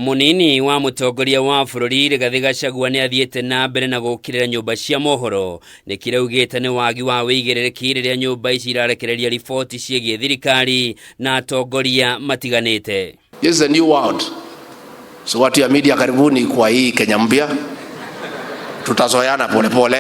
Munini wa mũtongoria wa bũrũri Rigathĩ Gachagua nĩ athiĩte na mbere na gũkĩrĩra nyũmba cia mohoro nĩ kĩraugĩte nĩ wagi wa wĩigĩrĩrĩki rĩrĩa nyũmba ici irarekereria riboti ciĩgiĩ thirikari na atongoria matiganĩte. This is a new world. So watu ya media, karibuni kwa hii Kenya mpya. Tutazoeana polepole.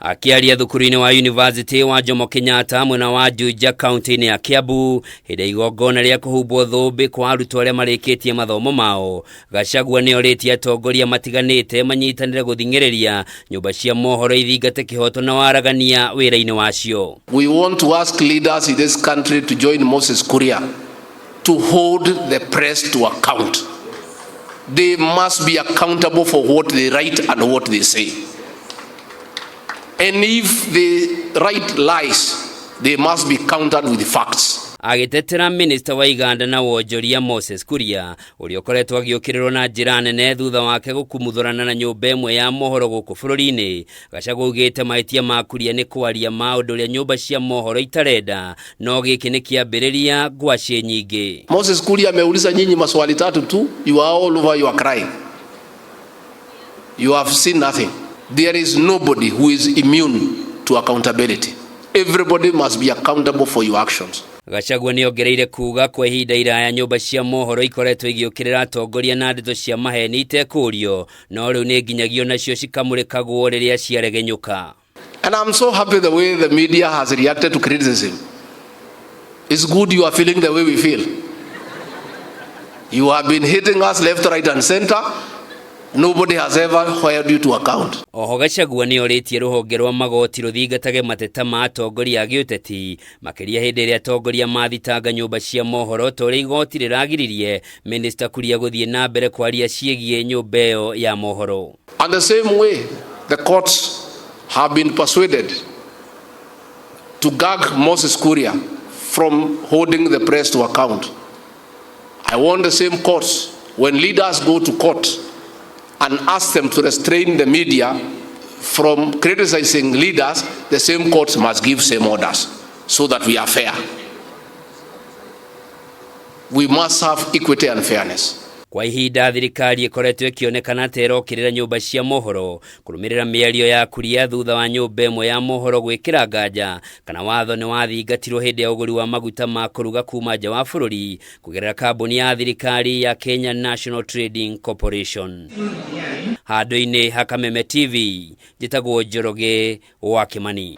Akĩaria thukuru-inĩ wa University wa Jomo Kenyatta mwena wa Juja kaunti-inĩ ya Kiambu hĩndĩ ya igongona rĩa kũhumbwo thũmbĩ kwa arutwo arĩa marĩkĩtie mathomo mao, Gachagua nĩ orĩtie atongoria matiganĩte manyitanĩre gũthing'ĩrĩria nyũmba cia mohoro ithingate kĩhoto na waragania wĩra-inĩ wacio. We want to ask leaders in this country to join Moses Kuria to hold the press to account. They must be accountable for what they write and what they say. And if they write lies, they must be countered with facts. Agĩtetera minista wa iganda na wonjoria Moses Kuria ũrĩa ũkoretwo agĩũkĩrĩrwo na njĩra nene thutha wake gũkumuthũrana na nyũmba ĩmwe ya mohoro gũkũ bũrũri-inĩ, Gachagua augĩte mahĩtia ma Kuria nĩ kwaria maũndũ ũrĩa nyũmba cia mohoro itarenda, no gĩkĩ nĩ kĩambĩrĩria ngwacĩ nyingĩ. Moses Kuria ameuliza nyinyi maswali tatu tu, you are all over, you are crying. You have seen nothing. There is nobody who is immune to accountability. Everybody must be accountable for your actions. Gachagua nĩ ongereire kuga kwa ihinda iraya nyũmba cia mohoro ikoretwo igĩũkĩrĩra atongoria na ndeto cia maheni itekũrio, no rĩu nĩ nginyagia nacio cikamũrĩkagwo rĩrĩa ciaregenyũka. And I'm so happy the way the media has reacted to criticism. It's good you are feeling the way we feel. You have been hitting us left, right, and center. Nobody has ever held you to account. Oho Gachagua nĩ orĩtie rũhonge rwa magoti rũthingatage mateta ma atongoria a gĩũteti makĩria hĩndĩ ĩrĩa atongoria mathitanga nyũmba cia mohoro ta ũrĩa igoti rĩragiririe Minista Kuria gũthiĩ na mbere kwaria ciĩgiĩ nyũmba ĩyo ya mohoro. And the same way, the courts have been persuaded to gag Moses Kuria from holding the press to account. I want the same courts, when leaders go to court and ask them to restrain the media from criticizing leaders, the same courts must give same orders so that we are fair. We must have equity and fairness. Kwa ihinda thirikari ĩkoretwo ĩkĩonekana ta ĩrokĩrĩra nyũmba cia mohoro kũrũmĩrĩra mĩario ya Kuria thutha wa nyũmba ĩmwe ya mohoro gwĩkĩra nganja kana watho nĩ wathingatirwo hĩndĩ ya ũgũri wa maguta ma kũruga kuma nja wa bũrũri kũgerera kambuni ya thirikari ya Kenya National Trading Corporation. Handũ-inĩ ha Kameme TV, njĩtagwo Njoroge wa Kimani.